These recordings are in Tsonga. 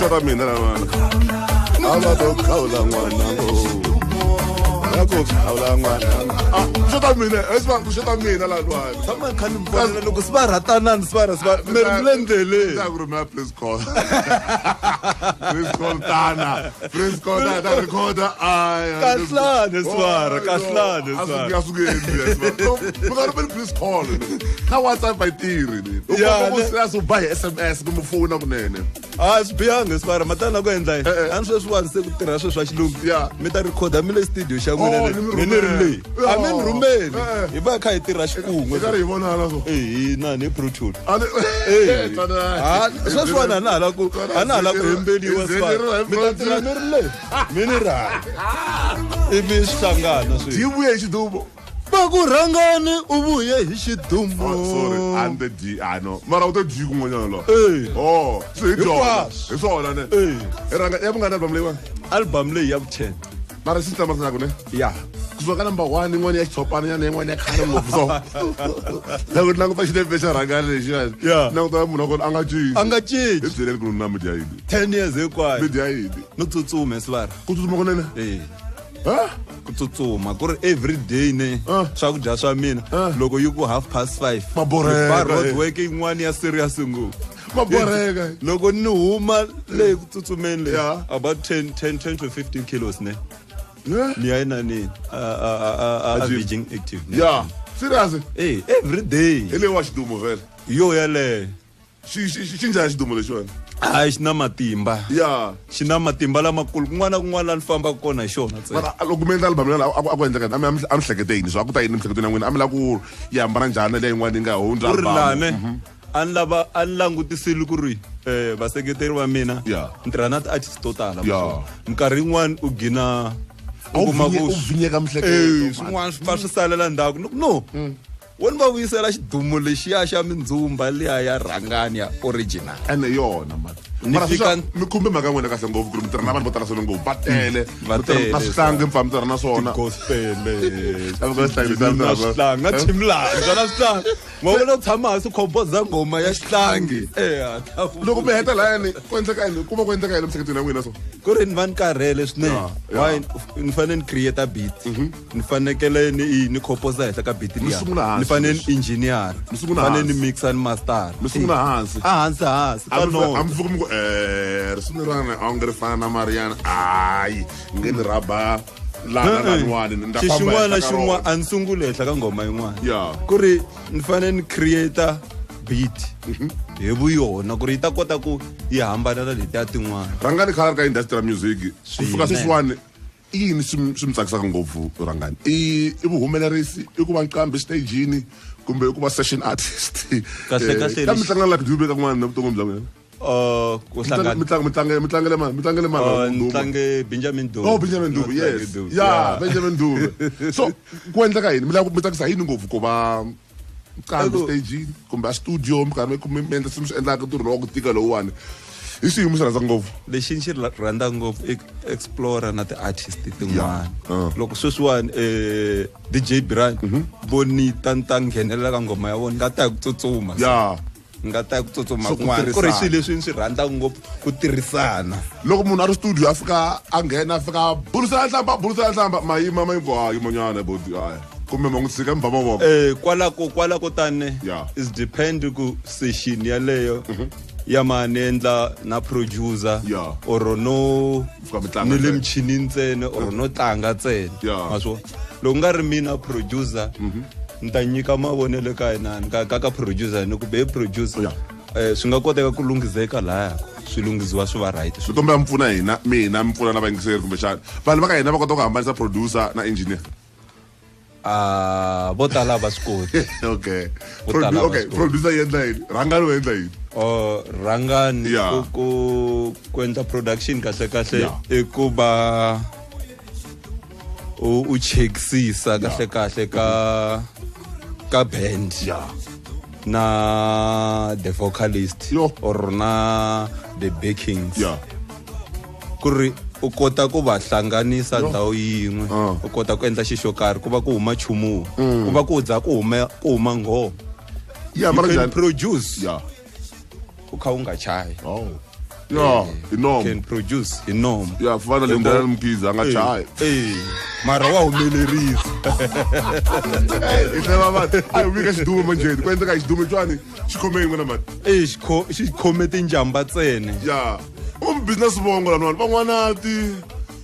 Xota mina lana. A va to khawula n'wana a ku khawula n'wana. Ah, xota mina, esma ku xota mina laniwani. Tshama ni kha ni mi fonela loko swi va rhatanani swi va rha swi va mi ri mi le ndleleni. Ta ku rhumela please call. Please call tana. Please call tana recorder. Ay. Kahlani Svara, kahlani Svara. A swi nge endli Svara. Mi nga rhumeli please call. Ka WhatsApp a yi tirhi ni. U Ya, komba ku ne. serious u ba hi SMS kumbe fona kunene. A swi bihanga Svara, matana ku endla yini? Eh, eh. A ni sweswiwani se ku tirha sweswi swa xilungu. Ya. Mi ta rhikhoda mi le studio xa n'wina Oh, le. ni mi Mi ni ri rhumela. leyi. A mi ni Ya. rhumeli. Eh, eh. Hi va hi kha hi tirha xikun'we. Hi karhi hi vonana so. Eh, hi na ni Pro Tools. A ni- Eh. Tana. Ah, sweswiwani a na ha la ku a na ha la ku hembeliwa Hi Svara. zeriwa hi Mi ta tirha mi ri leyi. Mi ni ri hayi. Ivi swi hlangana swilo. Yi vuye hi xidumo. Va ku rhangani u vuye hi xidumo. Oh, sorry, a ni te dyi, ah no. Mara u te dyi kun'wanyana la. Eh. Oh, se hi dyona. Hinkwaswo. Hi swona ne. Eh. Hi rhanga ya vungani album leyiwani? Album leyi ya vu-10. Mara xi hlamarisaka ne? Ya. Kusuka ka number 1 yin'wana ya xitshopana nyana yin'wana ya khale ngopfu so. Loko ni languta xinepe xa rhangani lexiya. Yeah. Languta munhu wa kona a nga cinci. A nga Hi cinci. byeleni ku na mi dya yini. 10 years hinkwayo. Mi dya yini? No tsutsuma Svara. Ku tsutsuma kunene? Eh. Ha? Ku tsutsuma ku ri every day ne Ah. swakudya swa mina Ah. loko yi ku 5:30. Ma borheka, Ba road eh. work yin'wana ya serious ngopfu. Ma borheka. Loko ni huma le ku tsutsumeni le Yeah. about 10 to 15 kilos ne. Yeah. Ni ya inani a A gym. Beijing active ne. Yeah. Serious? Eh, every day. Hi leyi wa xidumo vhele. Yo yaleyo. Xi xi xi njhani xidumo lexiwani? Hayi xi na matimba. Yeah. Xi na matimba lamakulu kun'wana na kun'wana laha ni fambaka kona hi xona ntsena. Mara loko mi endla album leyi a ku endleka yini? A mi hlekete yini so a ku ta yini emiehleketweni ya n'wina? A mi lava ku yi hambana njhani na leyi yin'wana yi nga hundza Ku ri album? lani a ni lava a ni langutisile ku ri vaseketeri va mina Yeah. ni tirha na ti-artist to tala. Yeah. Minkarhi yin'wani u gina A u wu kuma ku u vinyeka miehleketo, Eh, man. swin'wana swi va swi salela ndzhaku. Ni ku no. Wo ni va vuyisela xidumo lexiya xa mindzumba liya ya rhangani ya original. Ene yona man. Ni Mara fika- sweswi mi khumbe mhaka ya n'wina kahle ngopfu ku ri mi tirha na vanhu vo tala swinene ngopfu. Va tele. Va Mi tirha na tele, swihlangi mi pfa mi tirha na swona. Gospel. A mi nga swihlangi leswi a mi Na tirha swona. swihlangi, na Timlani, na swihlangi. Ma vona u tshama hansi u compose nghoma ya xihlangi. Eh, a ta ku- Loko mi heta lahayani ku endleka yini? Ku va ku endleka yini emiehleketweni ya n'wina so? Ku ri ni va ni karhele swinene. Yeah, yeah. Why ni fanele ni create beat. Ni fanekele ni compose henhla ka beat Mi liya. sungula hansi Ni fanele ni sweswi. engineer. Mi sungula Ni fanele ni hansi. mixa ni master. Mi sungula hansi. A hansi hansi ka A mi note. fiki mi ku risimu leriwani a nge ri fana na Mariana. Hayi, nge ni rhaba laha na laniwani ni ta Xi famba xin'wana na henhla ka xin'wana rona. a ni sunguli henhla ka nghoma yin'wana. Yeah. Ku ri ni fanele ni create beat hi vuyona ku ri yi ta kota ku yi hambana na letiya tin'wana. Rhangani khale a ri ka industry ya music ku fika Swinene. sweswiwani i yini swi mi tsakisaka ngopfu Rhangani? I vuhumelerisi, i ku va nqambi stagini kumbe i ku va session artist? Kahle, kahle Ka mi lexi- tlangela Lucky Dube ka kun'wana na vuton'wini bya n'wina? Ku hlangana. Mi tlangele mani? Mi tlangele mani? Ni Dube? tlange Benjamin Dube. Oh, Benjamin Dube, Ni tlange yes. Dube, Yeah, yeah. Benjamin Dube. So, ku endleka yini? Mi lava ku mi tsakisa yini ngopfu ku va nqambi stagini kumbe a studio mi karhi mi endla swilo swi endlaka ntirho lowa ku tika lowuwani? Hi swihi mi swi rhandzaka ngopfu? Lexi ni xi rhandzaka ngopfu i explore na ti-artist tin'wana. Yeah. Loko sweswiwani DJ Brian vo ni ta ni ta nghenelela ka nghoma ya vona ni nga ta hi ku tsutsuma. Yeah. Ni nga ta hi ku tsutsuma So, ku kun'wana. Ku ri tirhisana. swilo leswi ni swi rhandzaka ngopfu ku tirhisana. Loko munhu a ri studio a fika a nghena a fika a burisana nhlamba, burisana nhlamba, ma yima ma yi ku hayi yimanyana boti hayi. Kumbe ma n'wi tshika mi ba mavoko. Kwalako tani Yeah. is depend ku session yaleyo ya ma ni endla na producer Yeah. or no Fika mi tlanga ni le ntsena. michinini ntsena or no tlanga ntsena. Yeah. Ma swi vona? Loko nga ri mina producer ni ta nyika mavonelo ka yena ka producer ni ku be producer Yeah. Swi nga koteka ku lunghizeka lahaya swi lunghiziwa swi va right. Swi kombela mi pfuna hina, mina mi pfuna na vayingiseri kumbexana. Vanhu va ka hina va kota ku hambanisa producer na engineer. Vo tala va swi koti. Okay. Vo tala va Okay, swi koti. producer yi endla yini? Rhangani u endla yini? Rhangani Yeah. ku endla production kahle kahle Yeah. i ku va u chekisisa kahle kahle ka band. Yeah. Na the vocalist Yo. or na the backings. Yeah. Ku ri u kota ku va hlanganisa Yo. ndhawu yin'we Ah. u kota ku endla xi xo karhi ku va ku huma nchumu ku va ku za ku huma ku huma nghoma. Yeah, You mara can njhani? produce Yeah. u kha u nga chayi. Oh. Ya, hi nomu. Can produce hi nomu. Ya, fana le ndlela Mkhize a nga chayi. Eh, mara wa humelerisa. Hi hleva vanhu. A hi vika xidumo manjheni. Ku endleka xidumo xwani xi khome yin'we na mani. Eh, xi khome tinjamba ntsena. Ya. U business vongo laniwani van'wana ti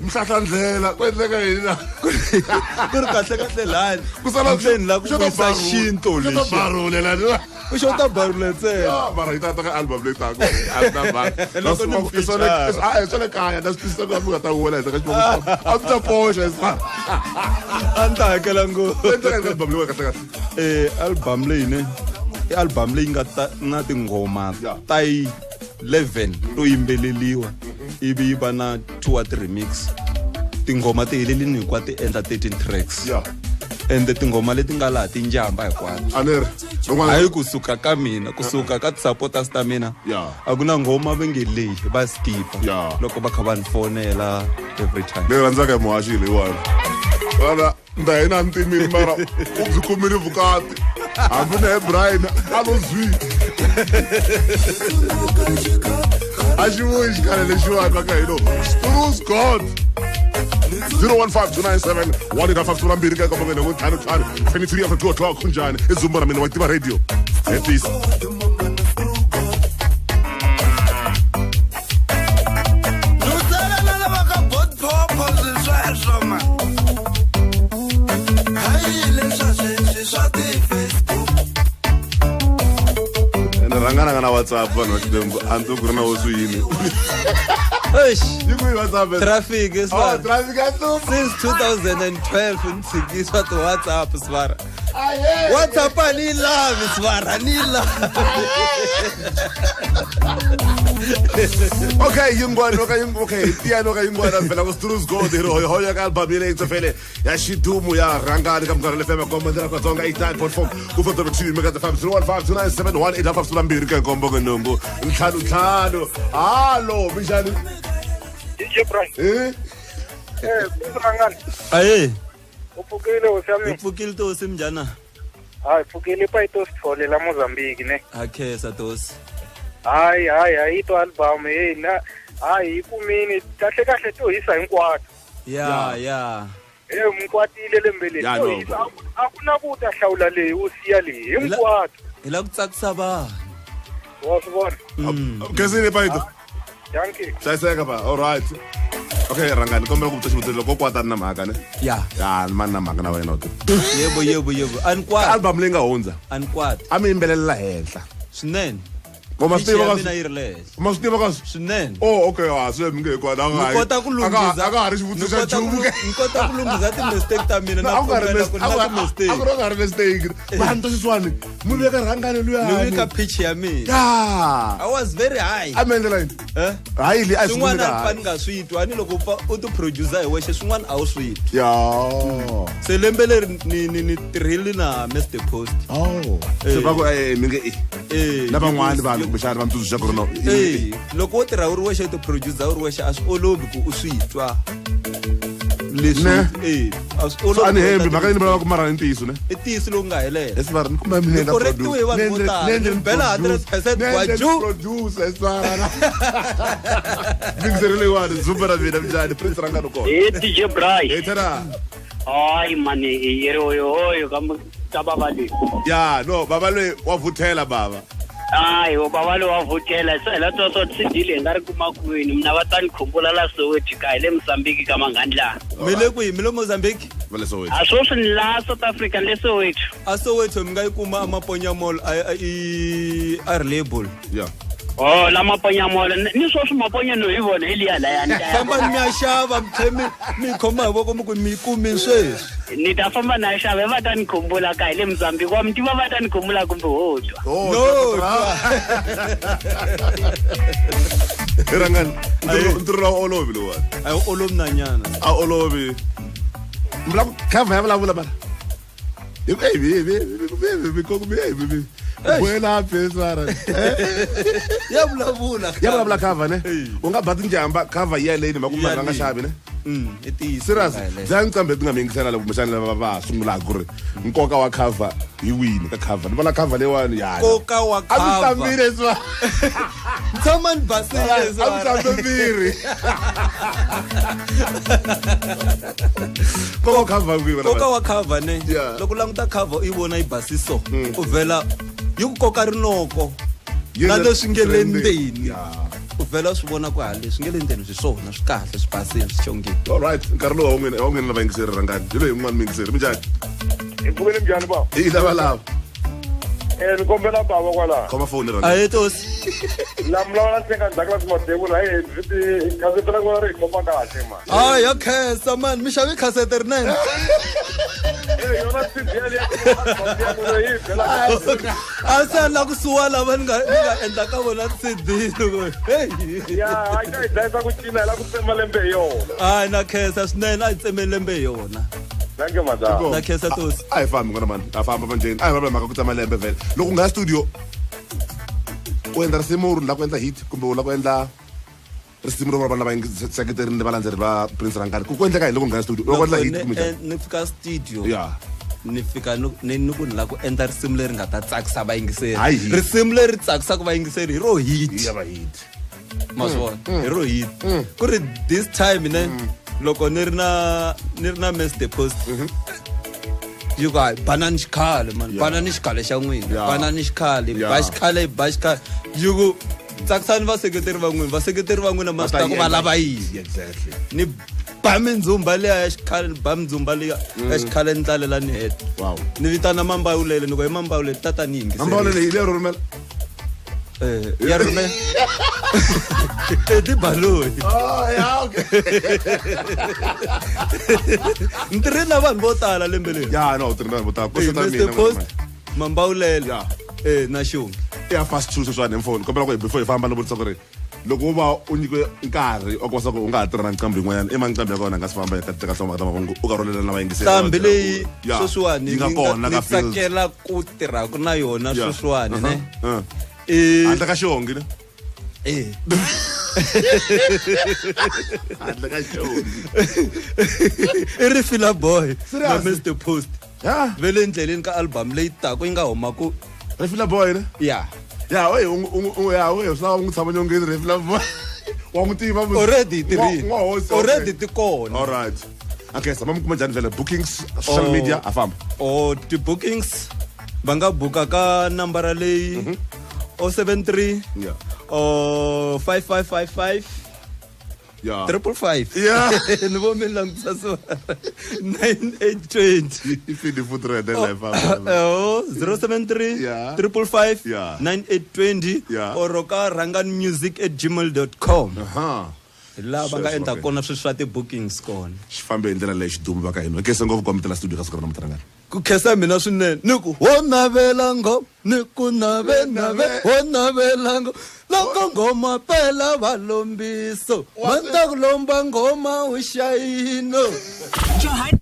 mhlahlandlela ku endleka yini la? Ku ri kahle kahle lani. Ku sala Ndleni la ku vuyisa xinto lexi. lexi. Barule lani. U xota barule ntsena. Ya, mara yi ta ta ka album leyi taka. A ta ba. Loko ni feature. A swa le kaya na swi twisisa ku nga ta wela henhla ka xivongo. A swi ta poxa sa. A ni ta hakela ngopfu. Ku endleka yini ka album leyi kahle kahle? Eh, album leyi ne i album leyi nga ta na tinghoma ta yi 11 to yimbeleliwa ivi yi va na 2 wa ti-remix. Tinghoma ti helelini hinkwato ti endla 13 tracks. Ende tinghoma leti nga laha ti njamba hinkwato. A ni ri Hayi kusuka ka mina, kusuka ka ti-supporters ta mina. A ku na nghoma va nge leyi va skipa loko va kha va ni fonela every time. Leyi rhandzaka hi muhaxi leyiwani. Vana nda yena a ni timile mara u byi kumile vukati. Hambi na Brian a lo zwi. A xi vuyi xikhala lexiwani va ka hino. Stru's God. 015 297 185 ka komba ku ntlhanu ntlhanu 23 after 2 o'clock kunjani i Zumba na mina wa tiva radio. Hetisa. Ene rhangana nga na WhatsApp vanhu va Xikwembu a ndzi ku ri na wo swi yini. Eish. Yi kwihi WhatsApp? Traffic is Oh, what? traffic ya hlupha. Since 2012 ni tshikiswa ti-WhatsApp svara. WhatsApp a ni yi lavi svara, ni yi lavi. Okay, yingwana okay, okay, piano ka yingwana vhela ku Stru's Gold hi ri hoyo hoyo ka album leyi vhele ya Xidumo ya Rhangani ka Munghana FM komba ndlela ka Tsonga 89.4 ku famba 2 mega FM 015 297 1852 ka nkombo ka nhungu ntlhanu ntlhanu. Halo, minjhani? DJ Brian. Eh? Eh, Rhangani. Aye. U pfukile hosi ya mina. U pfukile tosi minjhani? Hayi, pfukile pa ito sithole la Mozambique ne. Ha khensa tosi. Hayi, hayi, hayi to album hey na hayi yi kumini kahle kahle to hisa hinkwato. Ya, ya. Eh, minkwatile lembe leri. Ya, To no. hisa a ku na ku ta hlawula leyi u siya leyi hinkwato. Hi la ku tsakisa vanhu. Wa swi vona? Khensile Paito. Dankie. Hlayiseka pa. All right. Okay, Rhangani, kombela ku vutisa xivutiso loko kwatani na mhaka ne. Ya. Ya, ni mani na mhaka na wena u Yebo, yebo, yebo. A ni kwati. Album leyi nga hundza. A ni kwati. A mi yimbelelela henhla. Swinene. Ma swi tiva Pitch ya ka mina yi ri le henhla. Ma swi tiva ka Swinene. Oh, okay, a swi mi nge hikwalaho. Ni kota ku lunghisa. A ka ha ri xivutiso xa nchumu ke. Ni kota ku lunghisa ti-mistake ta mina na A ku nga ri pfumela ku na ti-mistake. a ku nga ri mistake. Vanhu to sweswiwani, munhu ya ka Rhangani luyani. Ni vika pitch ya mina. Ya. I was very high. A mi endlela yini? Eh? Hayi leyi a yi Swin'wana sunguli ka a ni fani nga swi twa, ni loko u ti producer hi wexe swin'wana a wu swi twi. Ya. Se lembe leri ni tirhile na Mr Post. Oh. Se va ku mi nge Eh. Na van'wani vanhu kumbexana va mi tsundzuxa ku ri no. Eh, loko wo tirha u ri wexe u ti producer u ri wexe a swi olovi ku u swi twa. Leswi Ne. eh a swi So a ni olovi. hembi mhaka leyi ni vulavulaka mara ni ntiyiso ne. I ntiyiso lowu nga helela. Esivara ni kuma mina Ni correctiwe hi vanhu vo tala. Ni bela 100% Gwaju. Producer esivara. Mingiseri leyiwani Zumba na mina minjhani Prince Rhangani kona. Eh DJ Brai. Hey tena. Hayi mani yi ri oyo oyo ka baba leyi. Ya, no baba loyi wa vuthela baba. Hayi baba loyi wa vuthela se hela twa swa CD leyi nga ri kuma kwini mina va ta ni khumbula la Soweto ka hi le Mozambique ka Manghandla. Mi le kwihi? Mi le Mozambique? Va le Soweto. A sweswi ni la South Africa ni le Soweto. A Soweto mi nga yi kuma a Maponya Mall i R label. Yeah. Oh, la Maponya Mall ni sweswi Maponya no hi vona hi liya laya ni ta ya. Famba mi ya xava mi tlhe mi khoma hi voko mi ku mi yi kumi sweswi. Ni ta famba na xava va ta ni khumbula ka hi le Mozambique wa mi tiva va ta ni khumbula kumbe ho twa. Oh, No, Rhangani, ntirho lowu olovi lowuwani. A wu olovi na nyana. A olovi. Mula ku cover ya vulavula mara. Hi ku hey Buena pesara. Ya vulavula. Ya vulavula cover ne. U nga ba tinjamba cover ya leyi ni ma ku Ya nga leyi. xavi ne. I ntiyiso Serious. mhaka yeleyo. Bya nqambi ti nga mi yingisela loko kumbexana lava va ha sungulaka ku ri nkoka wa cover hi wini ka cover. Ni vona cover leyiwani ya. Nkoka wa A mi cover. hlambile swa. Tshama ni basile A mi swa. hlambe miri. Nkoka wa cover hi wihi? Nkoka wa cover ne. Yeah. Loko u languta cover u yi vona yi basiso u vhela yi ku koka rinoko Yi na ri leswi nge le trending. ndzeni. Yeah. U vhela swi vona ku ha leswi nge le ndzeni swi swona swi kahle swi basile swi xongile. All right, nkarhi lowu wa n'wina lava yingiseri rhangani. Hi loyi un'wana muyingiseri. Minjhani? Hi pfukile njhani baba? Hi lava lava. Ni kombela baba kwalaho. Khoma foni rhangani. Ahe tosi. La vulavula nsenga ndzhaku la Madebula hi vhiti khasete ra kona ri hi khoma kahle ma. Hayi ya khensa mani mi xave khasete rinene. Yona CD yaliya album ya yi bela kahle. A se a la kusuwa lava ni nga endla ka vona CD loko hey. Ya a yi ta hi dlayisa ku cina hi la ku tsema lembe hi yona. Hayi na khensa swinene a hi tsemeni lembe hi yona. Danke madam. Na khensa tosi. A hi fambi n'wana mani, a famba manjheni. A hi vulavula mhaka ku tsema lembe vhele. Loko u nga ya studio u endla risimu u ri u lava ku endla hit kumbe u lava ku endla risimu ro va lava seketerini ni valandzeri va Prince Rhangani. Ku endleka yini loko u nghena studio? U lava ku endla hit kumbe njhani? Ni fika studio. Yeah. Ni fika ni ku ni lava ku endla risimu leri nga ta tsakisa vayingiseri. Hayi hit. Risimu leri tsakisaka vayingiseri hi ro hit. Ya va hit. Ma swi vona? Hi ro hit. Ku ri this time ne loko ni ri na Mr Post. Yi ku hayi banani xikhale man, banani xikhale xa n'wina, banani xikhale, ba xikhale, ba xikhale. Yi ku tsakisani vaseketeri va n'wina, vaseketeri va n'wina ma swi ta ku va lava yini. Exactly. Ni ba mindzumba liya ya xikhale, ni ba mindzumba liya ya xikhale ni tlalela ni heta. Wow. Ni vitana Mambawulele ni ku hi Mambawulele tata ni yingiseri. Mambawulele hi leyo rhumela. Ya rhumela. Tibaloyi. Oh, yeah, okay. Ni tirhile na vanhu vo tala lembe leri. Ya, no, tirhile na vanhu vo tala. Ku xota Mr mina, Post, n'wana. Mambawulele. Yeah. Na Xongi. Ya fast two sweswiwani hi mfoni. Kombela ku before hi famba ni vutisa ku ri loko wo va u nyikiwe nkarhi wa ku va ku u nga ha tirha na nqambi yin'wanyana i ma nqambi ya kona nga si famba ka teka hlomaka ta mavongo u ka rholela na vayingiseri Nqambi leyi Ya, sweswiwani yi nga kona ni ka field. tsakela ku tirhaka na yona Yeah. sweswiwani ne. Uh-huh. Handle ka Xongi ne? Eh. Handle ka Xongi. I Rifila Boy na Serious? Mr Post. Ya. Ve le ndleleni ka album leyi taka yi nga huma ku Rifila Boy ne? Ya. Ya, oye, ya, oye, swi lava u n'wi tshama nyongeni Rifila Boy. Wa n'wi tiva Already hi tirhile. N'wa hosi, okay. Already ti kona. All right. Okay, so va mi kuma njhani vhele bookings, social Oh. media, a famba. Oh, ti-bookings va nga buka ka nambara leyi 073 Yeah. oh 5555 Yeah. 555. Yeah. Ni vo mi langutisa so 9820. I findi futhi ro hetelela hi famba. Oh, 073 Yeah. 555 Yeah. 9820 Yeah. or ka ranganmusic@gmail.com. Aha. Hi laha va nga Sweswo, endla okay. kona sweswi swa ti-bookings kona. Xi fambe hi ndlela leyi xidumu va ka hina. Khensa ngopfu ku amukela studio ka siku ra namuntlha Rhangani. Ku khensa mina swinene ni ku wo navela ngoma ni ku nave nave wo navela ngoma loko ngoma pela valombiso va ta ku lomba ngoma u xayino. Johan